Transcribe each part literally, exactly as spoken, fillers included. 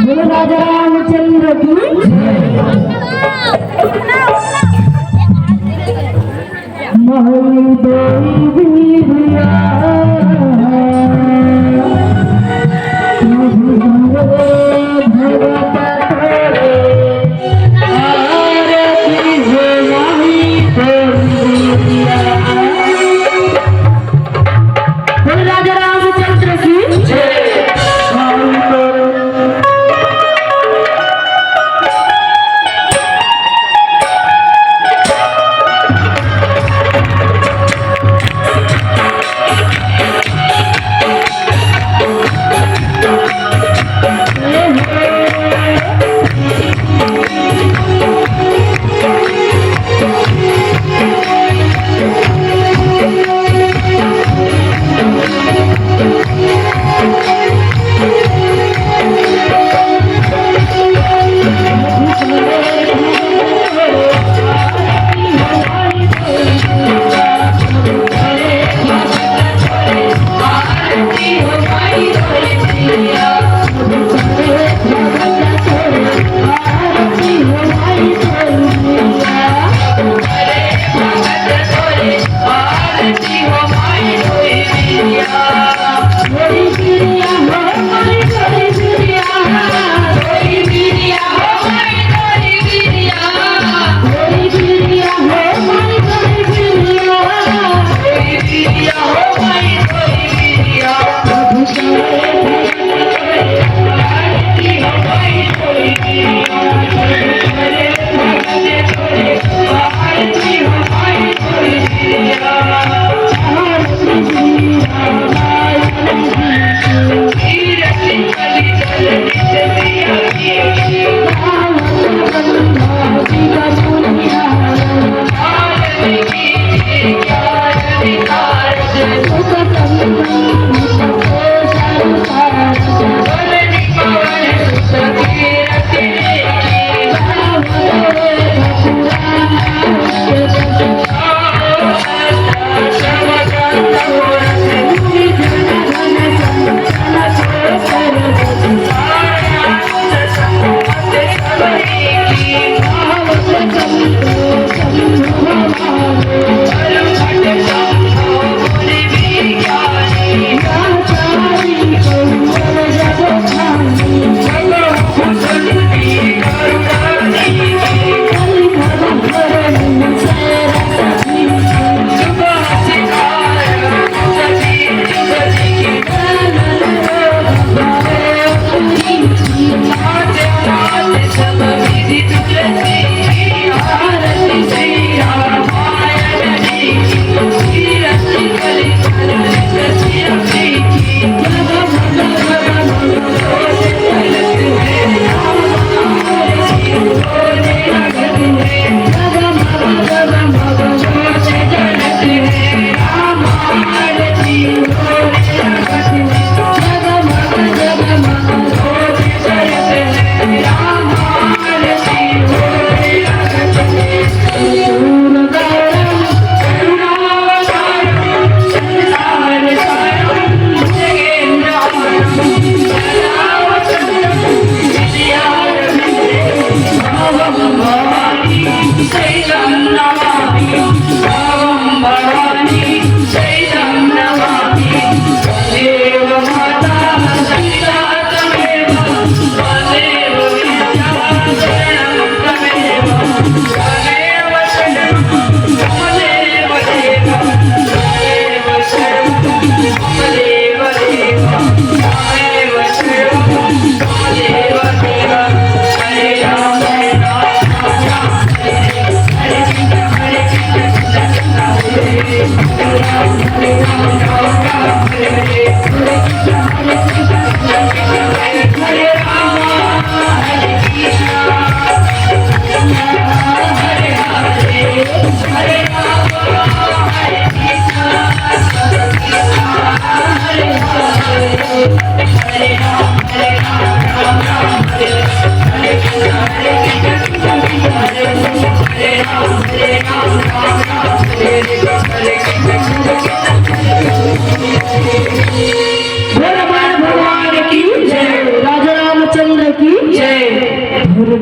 बोलो राजा रामचंद्र की। महल देवी भैया। बोल राजा रामचंद्र की जय।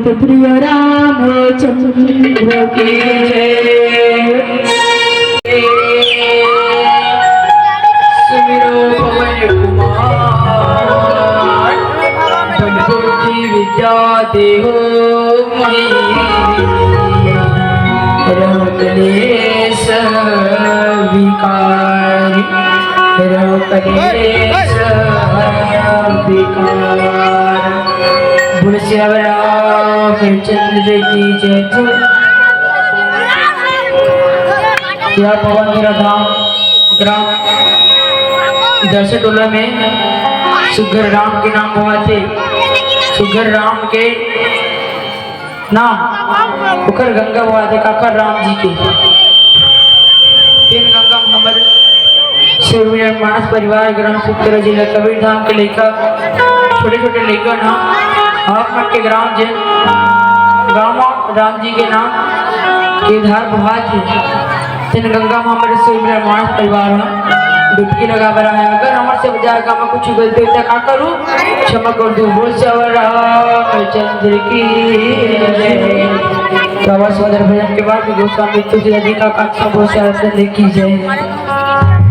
प्रिय रामचंद्र की जय। सुमिरो पवन कुमार, बल बुद्धि विद्या देहु मोहि, हरहु कलेश विकार, हरहु कलेश विकार। बोल सियावर रामचंद्र की जय। यह पवन तेरा धाम ग्राम दर्शन टोला में सुग्घर राम के नाम बोआथे, सुग्घर राम के नाम ओकर गंगा बोआथे, काकर राम जी के। तेन गंगा में हमर सेवनिया मानस परिवार ग्राम सुखतरा जिला कबीर धाम के लइका, छोटे-छोटे लइका ना, आप मन के ग्राम जे, गाँव म राम जी के नाम के धार बोहात हे। तेन गंगा म हमर सेवनिया मानस परिवार ह डुबकी लगा बर आए। अगर हमर से बजा गाँव म कुछ गलती होता का करूँ, क्षमा कर दू। बोल सियावर रामचंद्र की जय। तो आवाज सुंदर भजन के बाद भी गोस्वामी तुलसीदास जी का कांक्षा बोल सियावर रामचंद्र की जय।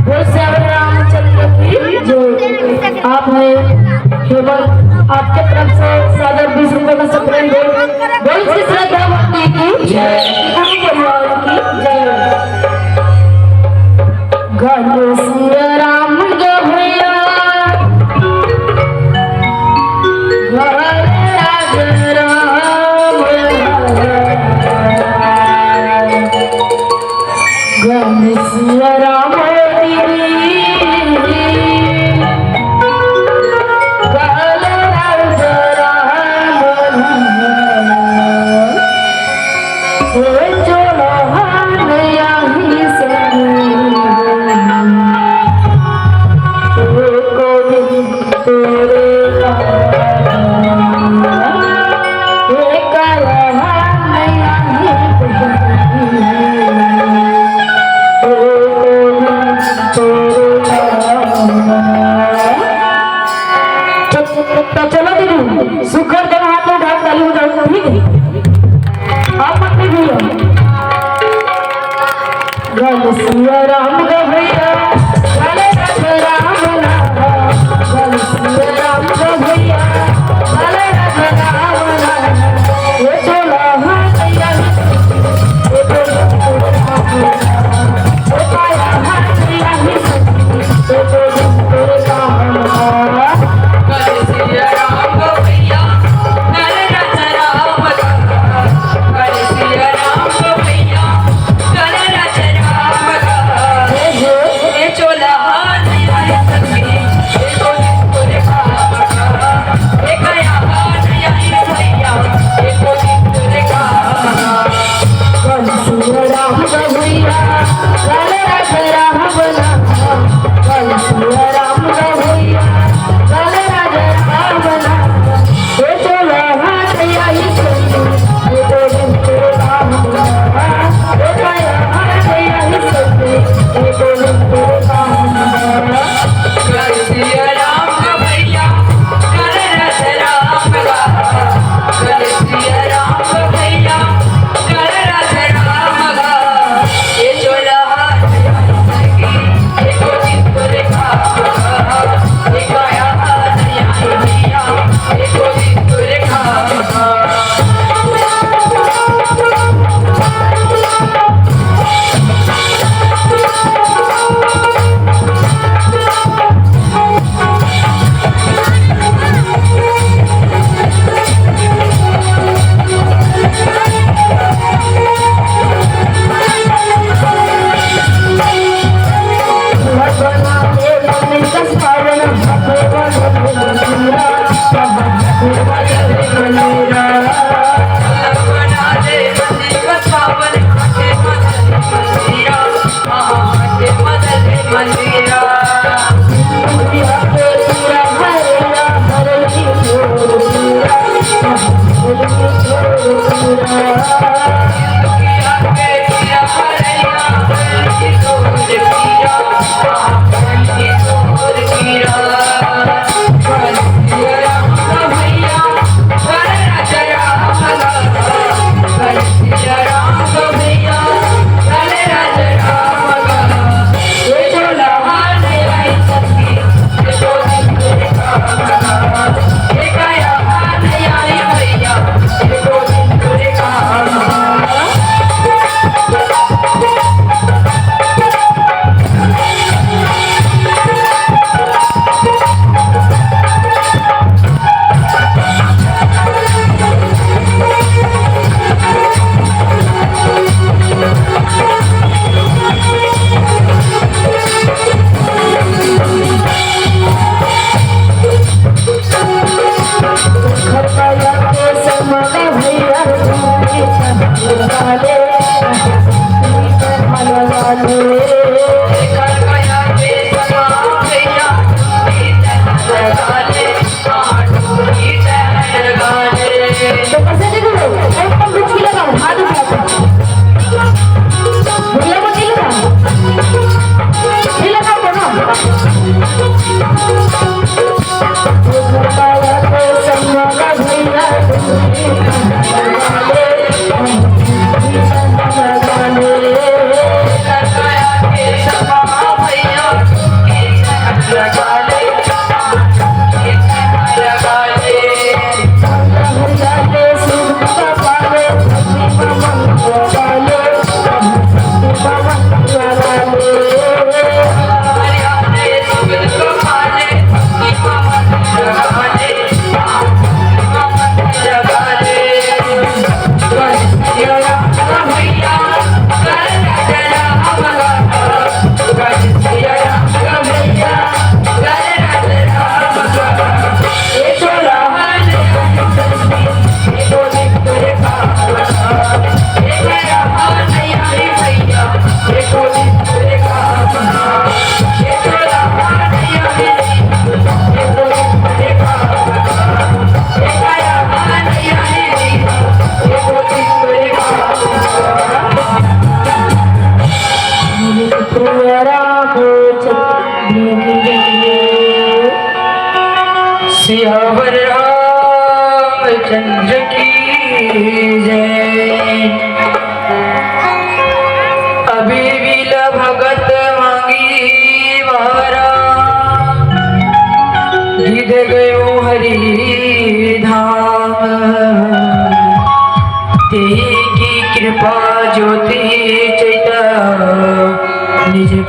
बोल सियावर रामचंद्र की जय। आप हैं हेमंत, आपके तरफ से सादर बीस रुपए का सप्रेम भेंट। बोल श्री श्रद्धा भक्ति की जय, गुरु परिवार की जय। गन सिया राम गभया, घर राज राम। गन सिया राम दीदी, काल राज राम। हे चोला नया ही सनी। तो चलो दीदी, सुखर दोनों हाथ में उठा के ताली बजाओ, ठीक है? आप मत भी भूलो। गन सिया राम गभया, गन राम राम राम। गन सिया राम गभया, गन राम राम राम। ये चोला हाथ या, ये तो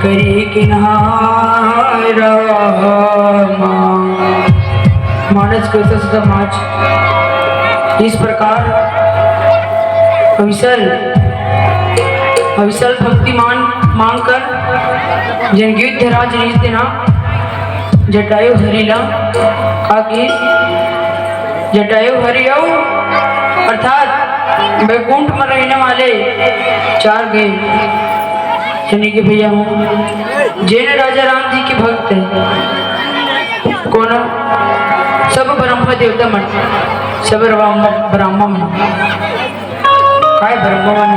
करी किनारा। मानस के सत समाज इस प्रकार अविसल, अविसल भक्तिमान मांग कर जेन गिद्धराज रहिस तेन ह जटायु हरि ला का किहिस, जटायु हरि अउ अर्थात बैकुंठ में रहने वाले चार गए, यानी कि भैया हो, जेन राजा राम जी के भक्त है, कोनो सब ब्रह्मा देवता मन, सब ब्रह्मा, ब्रह्मा मन, काय ब्रह्मा मन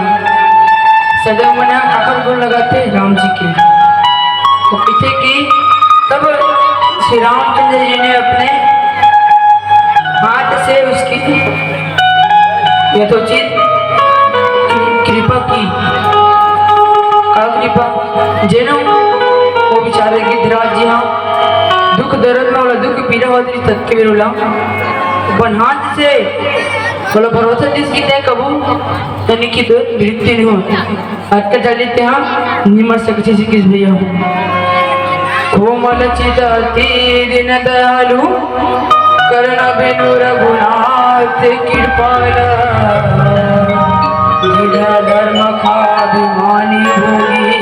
सदैव मन काकर गुण लगाथे? राम जी के। तो कहिथे कि तब श्री रामचंद्र जी ने अपने हाथ से उसकी यथोचित कृपा की। का कृपा? जेनो वो बेचारे गिद्धराज जी हा दुख दर्द में, ओला दुख पीड़ा होत रहिस, ततके बेर ओला अपन हाथ से ओला भरोसा दिस कि तैं कभू तनिक की दूर मृत्यु नहीं हो। अतका जाली ते हा निमर सकथे किस भैया हो। कोमल चित अति दीन दयालु, करुण बिनु रघुनाथ कृपाल। दृढ़ धर्म का अभिमानी भोगी,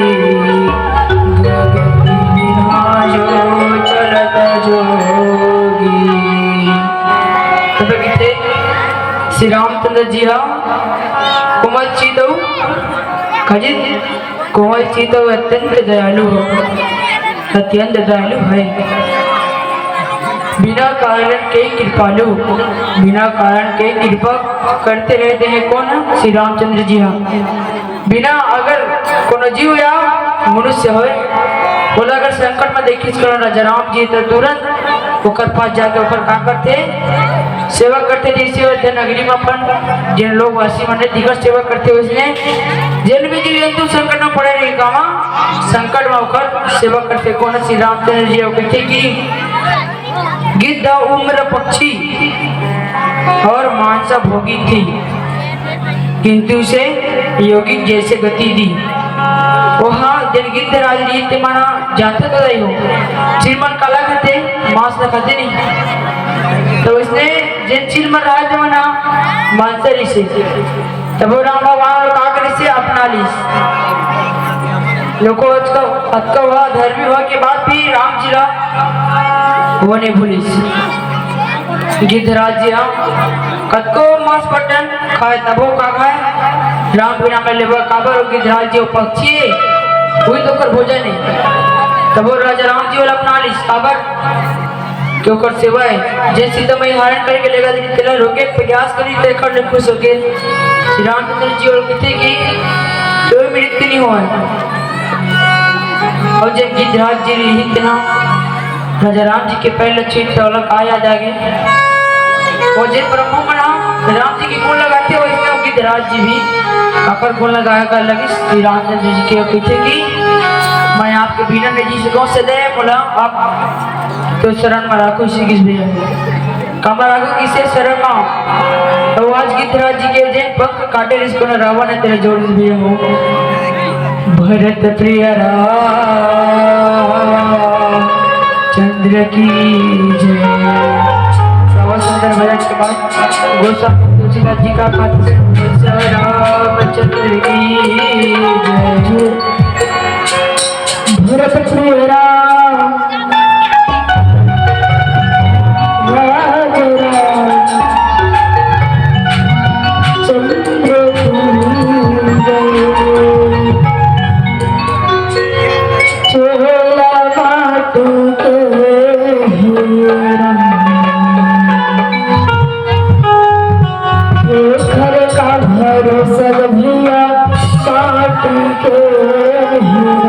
दुर्गति बिना जो चलत जोगी। तब कहिथे श्री रामचंद्र जी हा कोमल चित अउ खजित कोमल चित अत्यंत दयालु हो, अत्यंत दयालु है। बिना कारण के कृपालु, बिना कारण के कृपा करते रहते हैं कौन? श्री रामचंद्र जी हा। बिना अगर कोनो जीव या मनुष्य होय, ओला अगर संकट में देखिस कोनो राजा राम जी, तो तुरंत ओकर पास जाके ओकर का करथे? सेवा करथे। जैसे अयोध्या नगरी में अपन जेन लोग वासी मन हे, तिकर सेवा करथे, वैसने जेन भी जीव जंतु संकट में पड़े रही, कामा संकट में ओकर सेवा करथे। कौन श्री रामचंद्र जी अउ कहिथे कि गिद्ध उम्र पक्षी और मांसा भोगी थी, किंतु उसे योगी जैसे गति दी। ओहा जेन गिद्ध राज रहिस ते मन जानथे तो नहीं हो, चिल मन काला खाथे, मांस ला खाथे नहीं। तो उसने जेन चिल मन राज मन मांसा रहिसे, तब वो राम भगवान और का करिसे, अपना लिस। लोको अतका, अतका हुआ धर्मी हुआ के बाद भी राम जी ला वो नहीं भूलिस। गिद्धराज जी हा कतको मांस मटन खाए, तबो का खाए, राम बिना में लेबर। काबर? गिद्धराज जी वो पक्षी है, वही तो ओकर भोजन है। तबो राजा राम जी वाला अपना लिस। काबर? कि ओकर सेवा है। जे सीता मैया हरण करके लेगा दिन तेला रोके के प्रयास करी, ते कर ले खुश होके। श्री रामचंद्र जी और कहिथे कि कोई मृत्यु नहीं हुआ है। और जब गिद्धराज जी रहिस तेन हा राजा राम जी के पैर ल छुइस त ओला का याद आ गे? वो जेन ब्रह्मा मन हा राम जी के गुण लगाथे, वैसने वो गिद्धराज जी भी काकर गुण लगाए कर लगिस श्री रामचंद्र जी के। कहिथे कि मैं आपके बिना नहीं जी सकूं, सदैव मोला आप तो शरण में राखो, श्री कृष्ण भैया। कामा राखो किसे शरण में? तो आज गिद्धराज जी के जेन पंख काटे रहिस कोनो रावण हे, तेला जोड़ दिस भैया हो। भरत प्रिय राम चंद्र की जय। श्रवण सुंदर भजन के बाद गोस्वामी तुलसीदास जी का पाठ। रामचंद्र की जय। भरत प्रिय राम, राज राम, चंद्र की जय। चोला काट के हीरा, घर का भरोसा भैया काट के हीरा।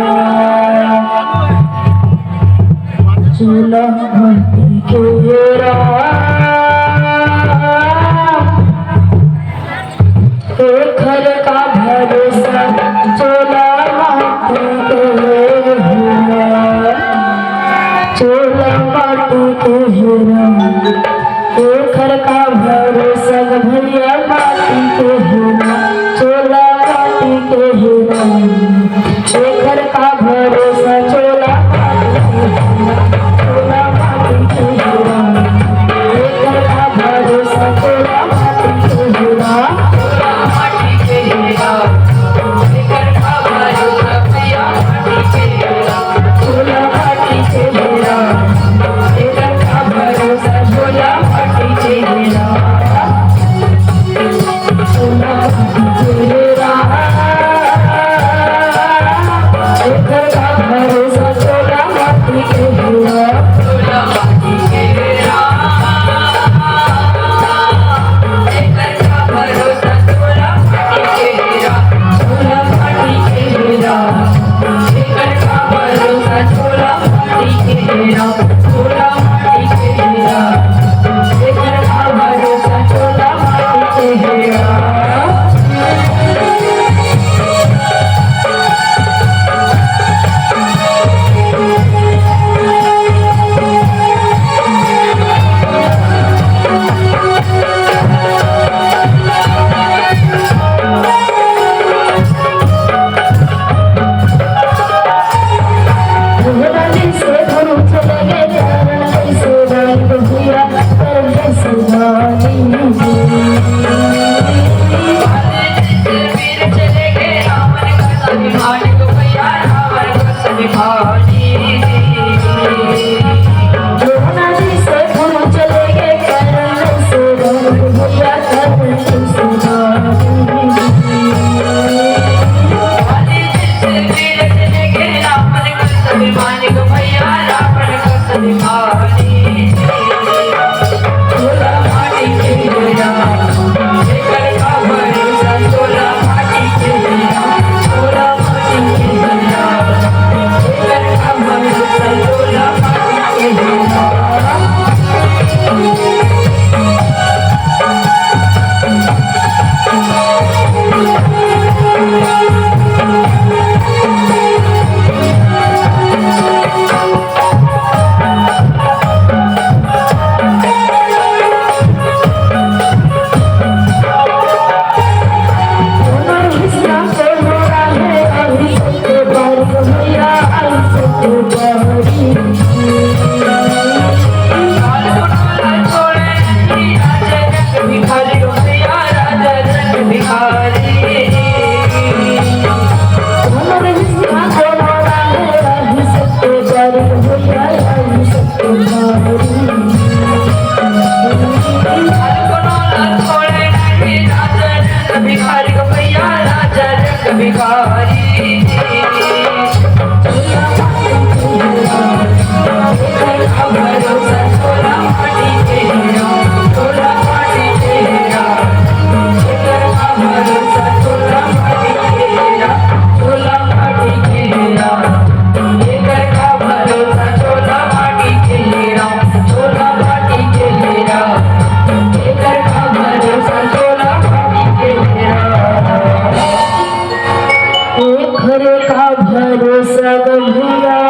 एखरे का भरोसा गंभीरा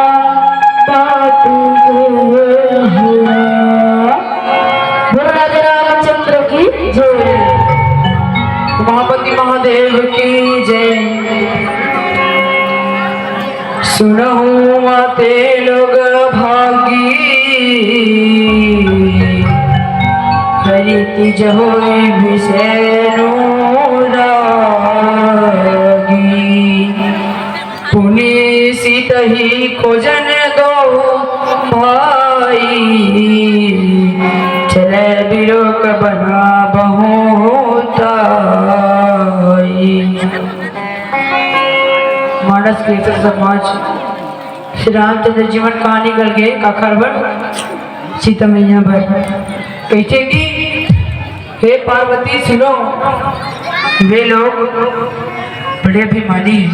पाटी के हुआ। बोलो राजा रामचंद्र की जय। उमापति महादेव की जय। सुनहु आते लोग भागी, हरि तिज होई विषय अनुरागी। पुनि सीतहि खोजन गौ भाई, चले बिलोक बना बहुताई। मानस कीर्तन समाज श्री रामचंद्र जीवन कहानी कर के काखर बर सीता मैया बर कहिथे कि हे पार्वती सुनो, वे लोग बड़े अभिमानी हैं।